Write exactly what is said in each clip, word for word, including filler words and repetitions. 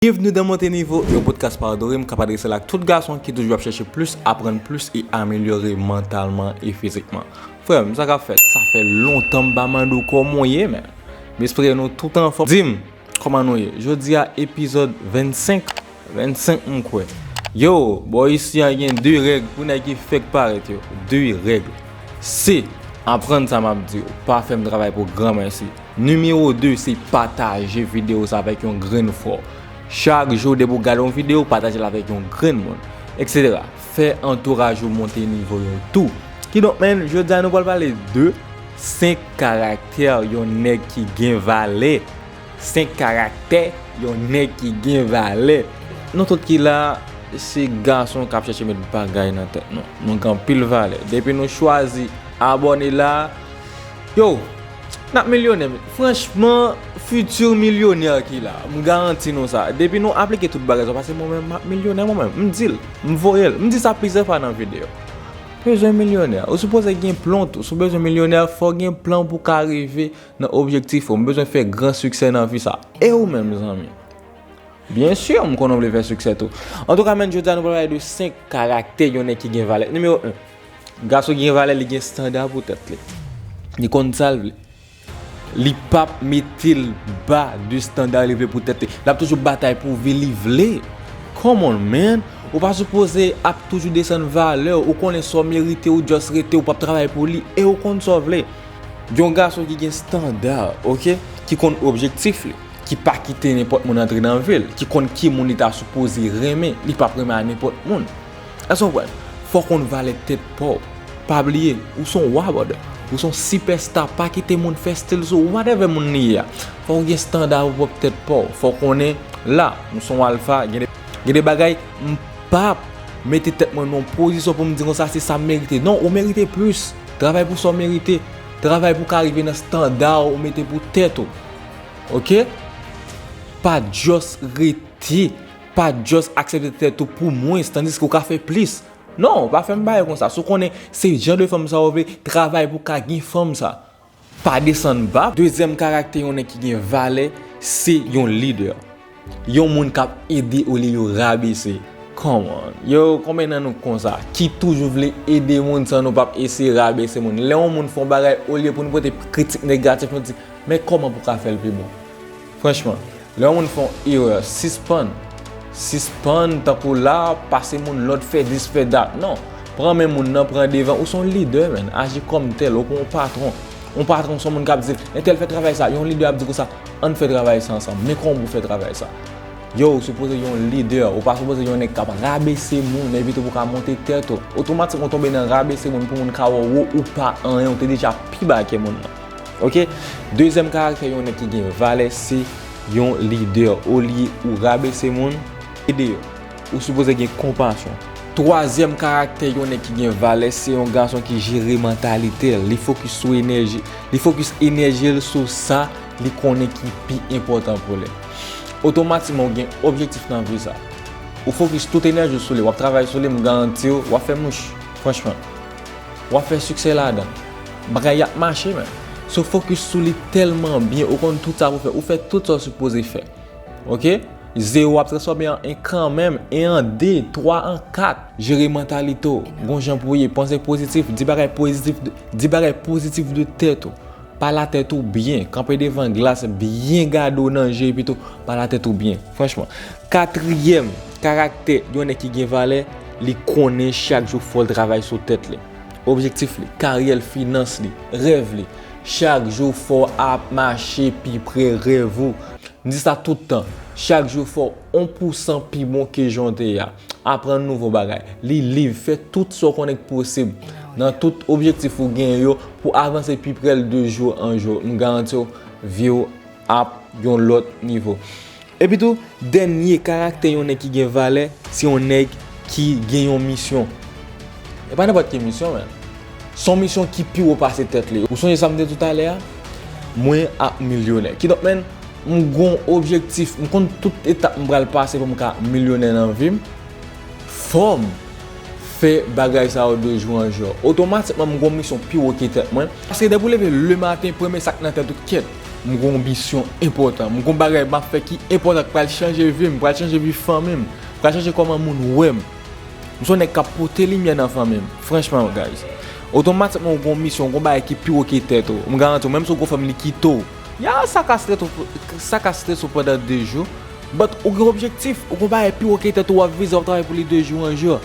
Bienvenue dans Monte Nivo, yon podcast pa Doré, m k ap adrese l ak tout gason ki toujou ap chèche plis, aprann plis e amelyore mantalman e fizikman. Frè m, sa k ap fèt? Sa fè lontan m pa mande w kòman w ye, men. M espere nou tout anfòm. Di m, kòman nou ye? Jodi a, epizòd vennsenk, vennsenk m kwè. Yo, bò isi a gen de règ pou nèg ki fèk parèt yo. De règ. Se, aprann sa m ap di w, pa fè m travay pou granmèsi. Nimewo de, se pataje videyo sa avèk yon grenn frè w. Chak jou, depi w gade yon videyo, pataje l avèk yon grenn moun, etsetera. Fè antouraj ou monte nivo yo tou. Kidonk, menn, jodi a nou pral pale de senk karaktè yon nèg ki gen valè. Senk karaktè yon nèg ki gen valè. Nou tout ki la, se gason k ap chèche met bagay nan tèt nou. Nou gen anpil valè. Depi nou chwazi abòne la, yo, n ap milyonè. Franchman, fiti milyonè ki la, m garanti nou sa. Depi nou aplike tout bagay sa, paske mwen menm, m ap milyonè mwen menm. M di l, m voye l. M di sa plizyè fwa nan videyo. Bezwen milyonè. Ou sipoze gen plan tou. Si w bezwen milyonè, fò w gen plan pou w ka rive nan objektif ou. M bezwen fè gran siksè nan vi sa. E ou menm, zanmi? Byen si, m konnen w vle fè siksè tou. Antouka, menn, jodi a nou pral pale de senk karaktè yon nèg ki gen valè. Nimewo en, gason ki gen valè, li gen estanda pou tèt li. Li konn sa l vle. Li p ap mete l ba de estanda li vle pou tèt li. L ap toujou batay pou vi li vle. Come on, man. Ou pa sipoze ap toujou desann valè w. Ou konnen sa w merite, ou just rete, ou p ap travay pou li, e ou konn sa w vle. Yon gason ki gen estanda, oke, ki konn objektif li, ki pa kite nenpòt moun antre nan vi l, ki konn ki moun li ta sipoze renmen, li p ap renmen a nenpòt moun. Èske w konprann? Fò w konn valè tèt pa w. Pa bliye, ou se yon wa, brother. Ou se yon sipèsta, pa kite moun fè stil sou ou, whatever moun li ye a. Fò w gen estanda pou pwòp tèt pa w. Fò w konnen la, m se yon alfa, gen de, gen de bagay m p ap mete tèt mwen nan yon pozisyon pou m di konsa se sa m merite. Non, ou merite plis. Travay pou sa w merite. Travay pou w ka rive nan estanda ou mete pou tèt ou. Oke? Pa just rete. Pa just aksepte tèt ou pou mwens, tandiske ou ka fè plis. Non, pa fè m bagay konsa. Si w konnen se jan de fanm sa w vle, travay pou w ka gen fanm sa. Pa desann ba. Dezyèm karaktè yon nèg ki gen valè, se yon lidè. Yon moun k ap ede olye yo rabese. Come on. Yo, konbyen nan nou konsa? Ki toujou vle ede moun san nou p ap eseye rabese moun. Lè yon moun fè yon bagay, olye pou nou pote kritik negatif, nou di, men kòman pou w ka fè l pi bon? Franchman, lè yon moun fè yon erè, sispann. Sispann tankou la, pase moun lòd, fè dis, fè dat. Non. Pran men moun nan, pran devan. Ou se yon lidè, menn. Aji kòm tèl, ou pa yon patwon. Yon patwon se yon moun k ap di, entèl fè travay sa. Yon lidè ap di konsa, ann fè travay sa ansanm. Men kòman pou fè travay sa. Yo, ou sipoze yon lidè. Ou pa sipoze yon nèg k ap rabese moun, epi tou pou ka monte tèt ou. Otomatikman, ou tonbe nan rabese moun pou moun ka wè w wo, ou pa anyen, ou te deja pi ba ke moun nan. Oke? Dezyèm karaktè yon nèg ki gen valè, se yon lidè. Olye ou rabese moun, ede yo. Ou sipoze gen konpasyon. Twazyèm karaktè yon nèg ki gen valè, se yon gason ki jere mantalite l. Li fokis sou enèji, li fokis enèji l sou sa li konnen ki pi enpòtan pou li. Otomatikman, ou gen objektif nan vi sa. Ou fokis tout enèji w sou li, w ap travay sou li, m garanti w, w ap fè mouch. Franchman. W ap fè siksè ladan. Bagay y ap mache, men. Si w fokis sou li tèlman byen, ou konn tout sa pou fè. Ou fè tout sa w sipoze fè. Oke? Zewo ap transfòme an en kanmenm, en an de, twa an kat. Jere mantalite w. Gon jan pou w ye, panse pozitif, di bagay pozitif, di bagay pozitif de tèt ou. Pale a tèt ou byen, kanpe devan glas, byen gade w nan je, epi tou pale a tèt ou byen. Franchman, katriyèm karaktè yon nèg ki gen valè, li konnen chak jou fò l travay sou tèt li. Objektif li, karyè l, finans li, rèv li. Chak jou fò w ap mache pi pre rèv ou. M di sa tout tan. Chak jou fò w yon pousan pi bon ke jan w te ye a. Aprann nouvo bagay. Li liv, fè tout sa w konnen k posib nan tout objektif ou genyen yo pou avanse pi pre l de jou an jou. M garanti w, vi w ap yon lòt nivo. Epi tou, dènye karaktè yon nèg ki gen valè, se yon nèg ki gen yon misyon. E pa nenpòt ki misyon, men. Se yon misyon ki pi wo pase tèt li. Ou sonje sa m te di w talè a? Mwen ap milyonè. Kidonk, menn, m gon objektif. M konn tout etap m pral pase pou m ka milyonè nan vi m. Fò m fè bagay sa yo de jou an jou. Otomatikman, m gon misyon pi wo ke tèt mwen. Paske depi w leve lematen, premye sa k nan tèt ou, kèt. M gen yon misyon enpòtan. M gen yon bagay m ap fè ki enpòtan, ki pral chanje vi m, pral chanje vi fanmi m, pral chanje kòman moun wè m. M se yon nèg k ap pote limyè nan fanmi m. Franchman, guys. Otomatikman, ou gen yon misyon, ou gen yon bagay ki pi wo ke tèt ou. M garanti w, menm si ou gen yon fanmi ki kite w, ya, sa ka strese w, sa ka strese w pandan de jou. But ou gen objektif, ou gen yon bagay pi wo ke tèt ou, w ap vize, w ap travay pou li de jou an jou.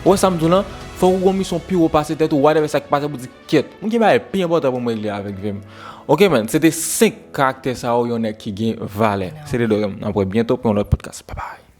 Ou wè sa m di w lan? Fòk ou gen yon misyon pi wo pase tèt ou, whatever sa k pase, pou di, kyèt, m gen bagay pi enpòtan pou m regle avèk vi m. Ok, man, se te senk karaktè sa yo, yon nèg ki gen valè. Se te Dorem. N ap wè byento pou yon lòt podcast. Bye bye.